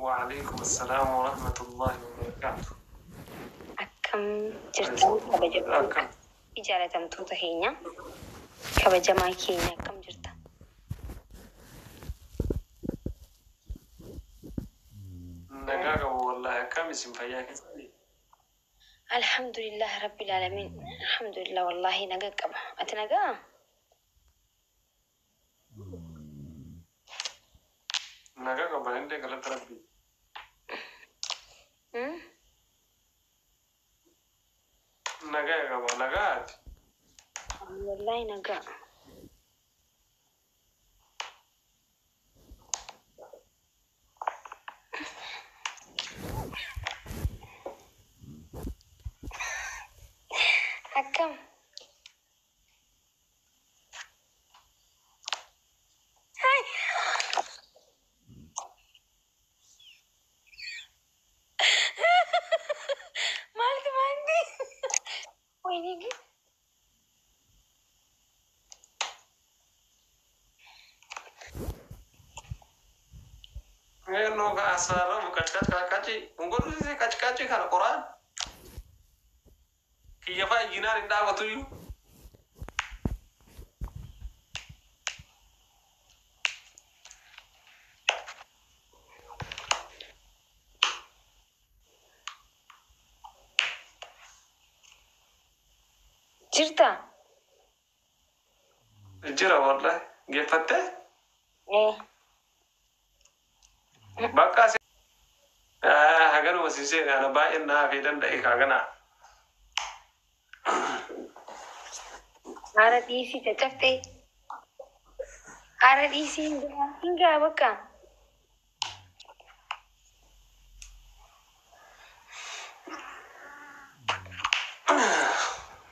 Waalaikum assalam wa rahmatullahi wa barakatuh. Akkam jirtan kabajamtoota Akkam. fi jaalatamtoota keenya, kabajamaa keenya, akkam jirta? Nagaa qabu wallahi, akkam isin, fayyaa keessanii? Alhamdulillah rabbil alamin, alhamdulillah, wallahi nagaa qaba. Ati nagaa? Nagaa qaba illee, galata rabbii. Nagaa qaba, nagaati. Wallahi nagaa. Akkam? Hai. Maaltu maalti? Wayini. Eenyu ka asaramu qacqac qacqaci kun godhu qacqaci kana qoraan kiyya faa ijinaan hin dhaabatu iyyuu. Jirta? Jira wallahi, geeffattee? Eh. Bakka haganuma siisee ana baay'een naa hafee danda'e kaagana. Haara dhiisii caccabtee. Haara dhiisii, hin gahaa. Hin gahaa bakka.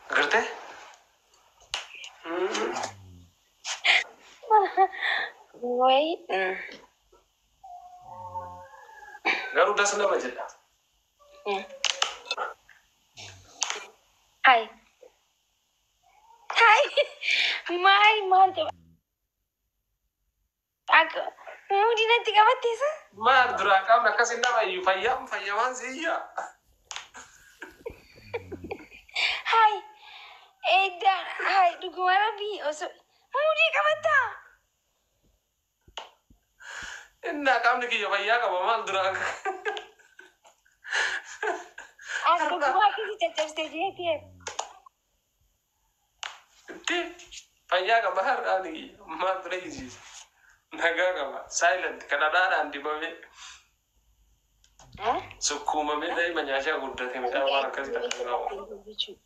Agartee? Wayi. Garuu das nama jedha. Hai. Hai. Maal maal qaba? Akka muudii natti qabatteessa? Maal duraa qaamni akkas hin nama iyyuu fayyaa fayyamaan siyya. Hai. Eeddaa hai, dhuguma rabbii osoo muudii qabattaa? Innaa qaamni kiyya fayyaa qaba, maal duraa. As dhuguma akkasii caccabsitee jeetee. Itti fayyaa qaba har qaamni kiyya, maal dura hiisiisa. Nagaa qaba, silent kan dhadhaadhaan dibamee sukkuumamee daa'ima nyaachaa guddate midhaan waan akkasii takka qabu.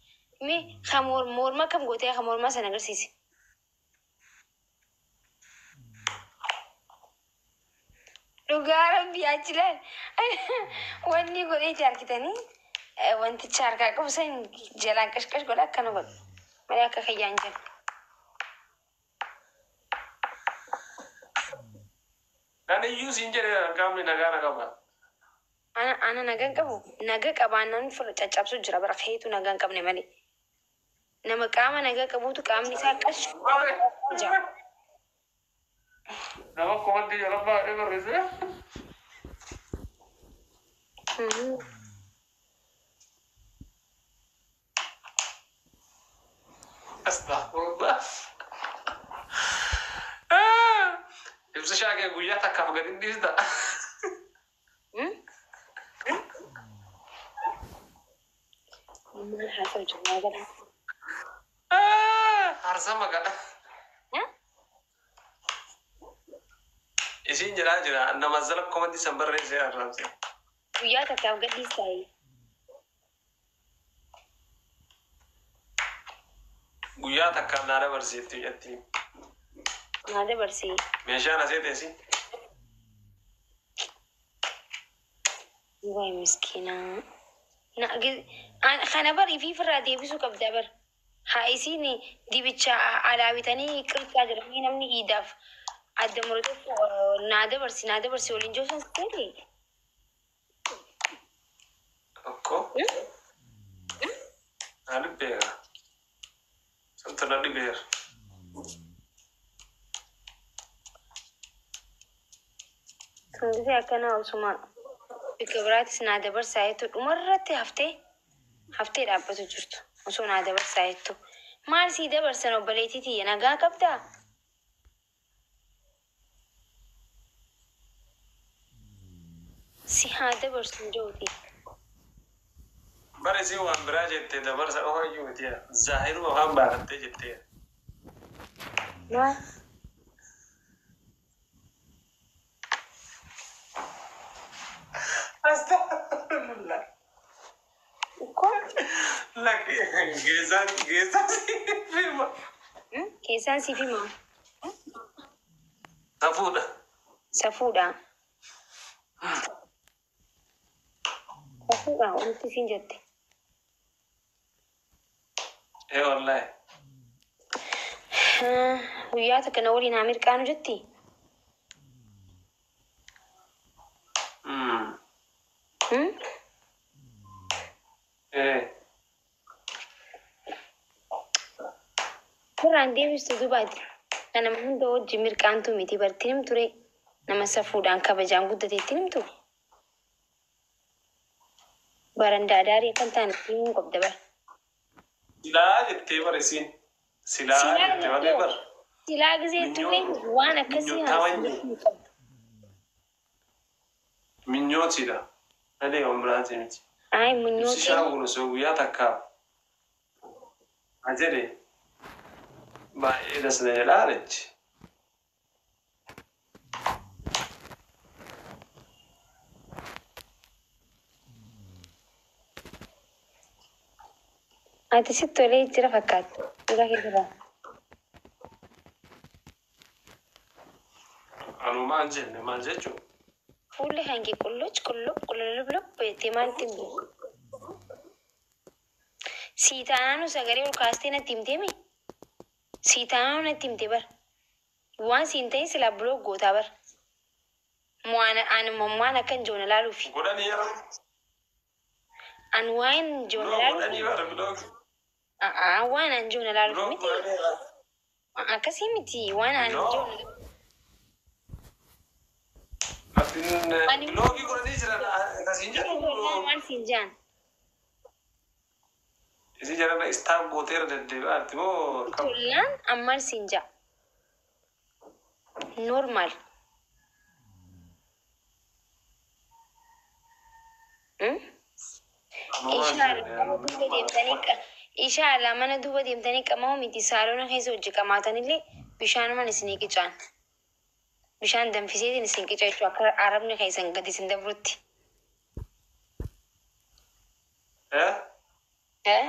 Mee kan morma kam gootee, kan mormaa sana agarsiisi. Dhugaa rabbii achi ilaal. Wanni godheeti harkitanii wanticha harkaa qabu san jalaan qashqash godha, akkana godha. Malee akka kayyaan jiru. Kan iyyuu siin jedhe, qaamni nagaa na qaba. Ana nagaan qabu, naga qabaannaan fira caccabsu jira bara keetu nagaa hin qabne malee. Nama qaama nagaa qabuutu qaamni isaa qash jira. Nama komantii jala baay'ee barreesse. Astaghfirullah. Ibsa shaakee guyyaa takkaaf gadi hin dhiista. Maal haasa'u jiru naa gala. Harsama kana. Isiin jedhaa jira, nama zala komantii san barreessee arraabse. Guyyaa takkaaf gad dhiistaa? Guyyaa takkaaf naa dabarseetti jetti. Naa dabarsee. Meeshaan asee teessi. Waay miskiinaa. Kana bar ifii firraa deebisuu qabda bar. Haa isiin dibicha alaa bitanii qircaa jedhanii namni iidaaf adda murate naa dabarsi, naa dabarsi waliin jiru san seete. Tokko. Naa dhibbeera. Santu na dhibeera. Sun gisee akkanaa osuma Bakka biraatis naa dabarsaa jettu dhumarratti haftee haftee dhaabbatu jirtu. Osoo naa dabarsaa jettu. Maal sii dabarsan obboleettii tiyya nagaa qabdaa? Si haa dabarsu jooti. Bara isin waan biraa jette dabarsa qofa iyyuu miti. Zaahiruma afaan baafattee jettee. Maal? Astagfirullah. Ukkoo? Lakki geessaan geessaan firma. Keessaan siif himaa. Safuudha. Safuudha. Safuudha wanti siin jette. Ee wallaahi. Guyyaa takka na waliin haa mirqaanu jetti. Ee. Firraan deebistu dubaati. Kan nama hunda wajjin mirqaantu miti bartiin himture. Nama safuudhaan kabajaan guddateetti himtu. Barandaa daarii kan taane himuu qabda bara. Silaa jettee bara isiin. Silaa Silaa jette malee bara. Silaa gisee turre waan akkasii Minyootaa qabdu. Minyootiidha. Malee waan biraati miti. Ay Ibsi munyootiin shaawun osoo guyyaa takka haa jedhe baay'ee dasna jedhaa jechi. Ati sitti tolee jira fakkaata. Dhugaa keessa Anuu maal jenne maal jechuun? Fuulli hangi qulluc qulluq qullublub jettee maalitti himte? Sii taanaanu sagalee ol kaastee natti himtee mi? Sii taanaanu natti himte bara. Waan siin ta'in silaa buloo gootaa bara. Waan waan akka hin joona laaluufi. Godhanii yeroo An waan hin joona biloo laaluufi. godhanii bara biloo A'aa waan an joona laaluufi biloo miti. godhanii bara. Akkasii miti waan an No. joona. Atin Ani biloogii godhanii jiran akkasiin jedhu waan siin jaan. isin jedhan istaaf gooteera deddeebi'aatti moo akkam? Tollaan ammaan siin jaa. Normal. Anuu maal jenne Inshallah mana duuba deemtanii inshallah mana duuba deemtanii qamaa'u miti saalona keessa hojii qamaatanillee bishaanumaan isinii qicaan. Bishaan danfiseetiin isin qica jechuudha akka arabni keessan gadi isin dabrutti. Eh? Eh?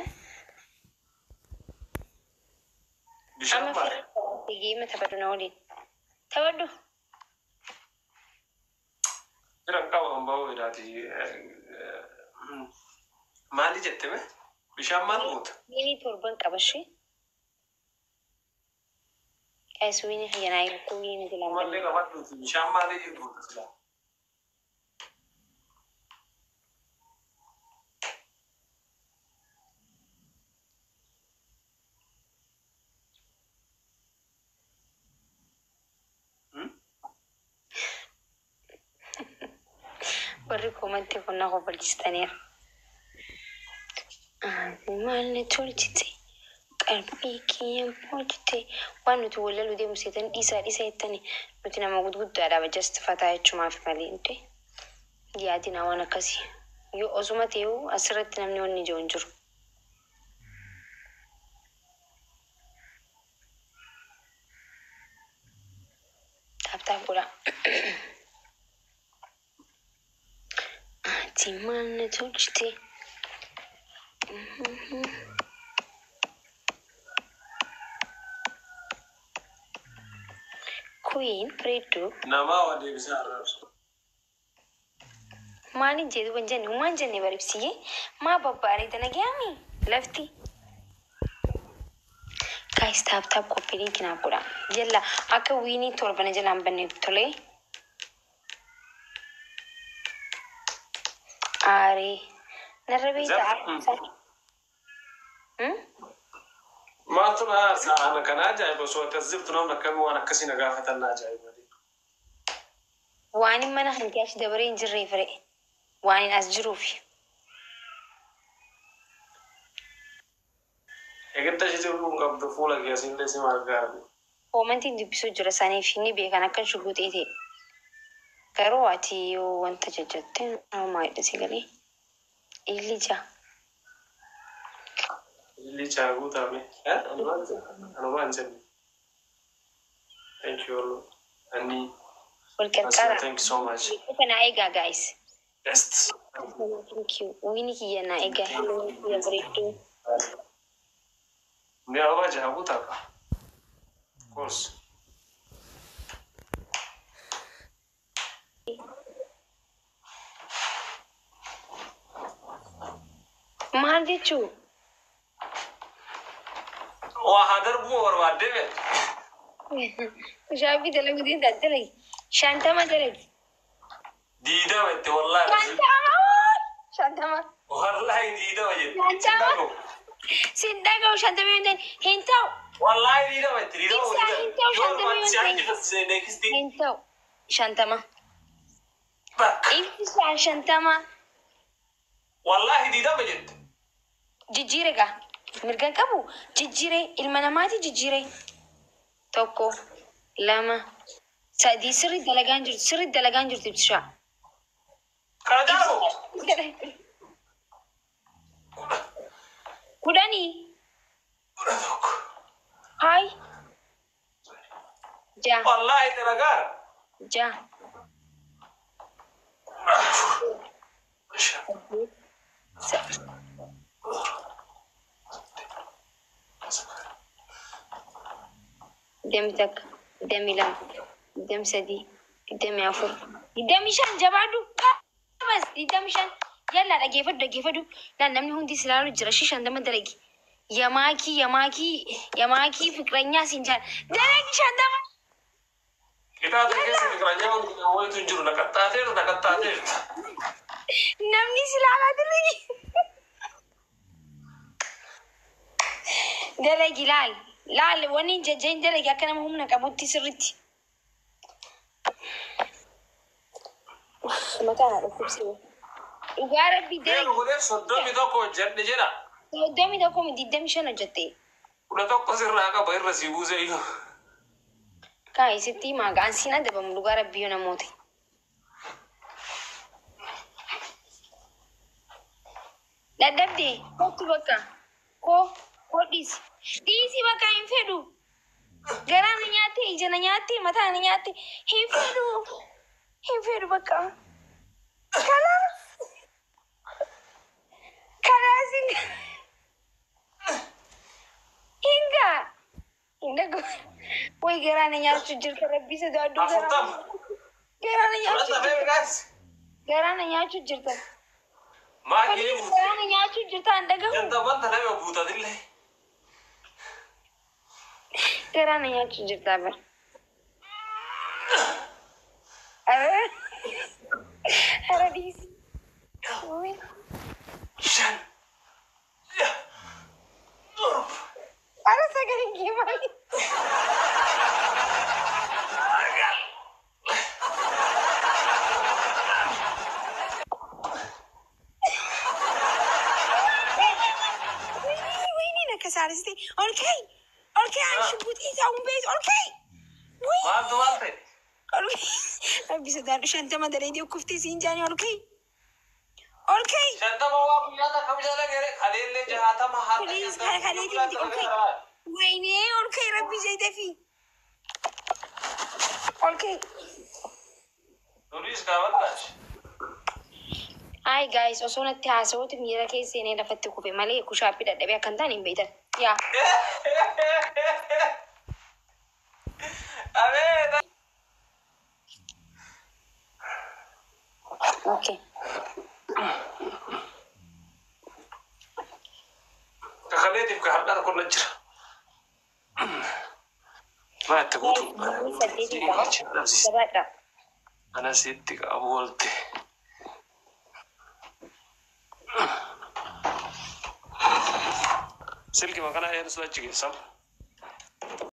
Bishaan Amma maal? Geema taphadhu na waliin. Taphadhu. Jira qaba kan ba'uu jedhaati. Maali jette mee? Bishaan maal goota? Wiinii torban qabashee. Guys, wiinii xiyyanaa eeguu wiinii jalaan Mallee banne. qabadhuuti. Bishaan maalii goota silaa? Warri koomantii kun na kofalchistaniira. Ati maal na tolchite? Qalbii kiyya boojite. Waan nuti walaluu deemu seetan dhiisaa dhiisaa jettani nuti nama gurguddaadha just fataa jechumaaf malee inte. Yaadina waan akkasii. Yoo osuma ta'uu asirratti namni wanni ijoo hin jiru. Tap tap godhaa. Ati maal na tolchite? Queen Freddoo Namaa waa deebisaa arrabsu. Maalin jedhu waan jenne waan jenne baribsiyyee maa babbareeda nagayaami lafti. Guys, tap tap copy link naaf godhaa. Jalla akka wiinii torbana jalaan banneef tolee. Aaree narra beektaa? Maaltu na aarsa? Ana kana ajaa'iba osoo ati as jirtu namni akkamii waan akkasii na gaafatan na ajaa'iba. Waan mana kan kee achi dabaree hin jirree fire. Waan hin as jiruufi. Eeggatta ishee kun qabdu fuula keessillee si margaarde. Koomantiin dubbisuu jira saniif ni beekan akkan shuguxee ta'e. Garuu ati yoo wanta jajjatte maal si galee? Illi jaa. Illi chaaguu taame. Anumaan jennu. Thank you all. Ani. Wal qarqara. Thank you so much. Kana eegaa, guys. Best. Thank you. Wini kiyya naa eegaa. Hello kiyya bareedduu. Ni ababaa jaha taqa. Of course. Maal jechuu? Waa haa darbuu barbaaddee beektu. Shaabii dalaguu deemtaa dalagi. 50 dalagi. 20 itti wallaahi. 50. 50. Wallaahi 20 jette. 50. Sin dhaga'u 50 yoo ta'an hin ta'u. Wallaahi 20 itti 20. Ibsaa hin ta'u 50 yoo ta'an. Hin ta'u. 50. Bakka. Ibsaa 50. Wallaahi 20 jette. Jijjiire gaa. Mirga qabu. Jijjiire ilma namaati jijjiire. Tokko, lama, sadii. Sirri dalagaan jirtu, sirri dalagaan jirtu, ibsishaa. Kana jaalu. 10. 11. Haay. Ja'a. Wallaahi dalagaa. Ja'a. 14. 15. 21, 22, 23, 24, 25. Jabaadhu. Bas, 25. Yallaa, dhageeffadhu, dhageeffadhu. Laal, namni hundi si ilaalu jira. Shi 50 dalagi. Yamaakii, yamaakii, yamaakii fiqiranyaa siin jaal. Dalagi 50. Qixaaxa keessa fiqiranyaa wanti wayitu hin jiru, naqaxxaateerta, naqaxxaateerta. Namni si ilaalaa, dalagi. Dalagi, laal. Laal, wanni hin jajjain dalagi akka nama humna qabutti sirritti. Mataa na dhukkubsee. Dhugaa rabbii Deemu dalagi. godhee 31 hojjedhe jedha. 31 25 hojjette. 11 sirraa qaba, irra sii buuse iyyuu. Kaa isitti himaa ga'an siin adabamu, dhugaa rabbii yoo namoota. Dadhabde kottu bakka koo koo, dhiisi. Dhiisi bakka, hin fedhu. Garaa na nyaatte, ija na nyaatte, mataa na nyaatte, hin fedhu. Hin fedhu bakka. Kalaas. Kalaas, hingaa. Hin dhagahu. Way, garaa na nyaachuu jirta, rabbii sodaadhu garaa. 40. Garaa na Kudha nyaachuu safee jirta. guys. Garaa na nyaachuu jirta. Maakii Please, buute. garaa na nyaachuu jirta, hin dhagahu. 50 taname guutatillee. Garaa na nyaachuu jirta bara. Ara dhiisi. Shan. Jaha. Torba. Ara sagalee kee maali? Sagal. Wayne, na kasaariste. Ol ka'i. Ol ka'i, ani shubbuxii ta'uun beektu. Ol ka'i. Maaltu maal ta'e? Ol ka'i. Rabbi sodaadhu, 50 daleedii kuftee siin jaani, ol ka'i. Ol ka'i. 50 waa guyyaa takka jala gare kaleellee 60 har'a. Please, kana kaleetii miti, ol ka'i. Wayne, ol ka'i, rabbi jeetefi. Ol ka'i. Turis kaawwattaash. Hi guys, osoo natti haasa'uuti miira keessa seenee lafatti kufe malee kushaappii dadhabee akka hin taane hin beektan. Yaa. Abeet. Okay. Kakaleetiif ka har'aa tokko na jira. Maa itti guutu. Saddeetii qaba. Jabaadha. Ana sitti qabu walte. Silkii makana eenyu achi geessam.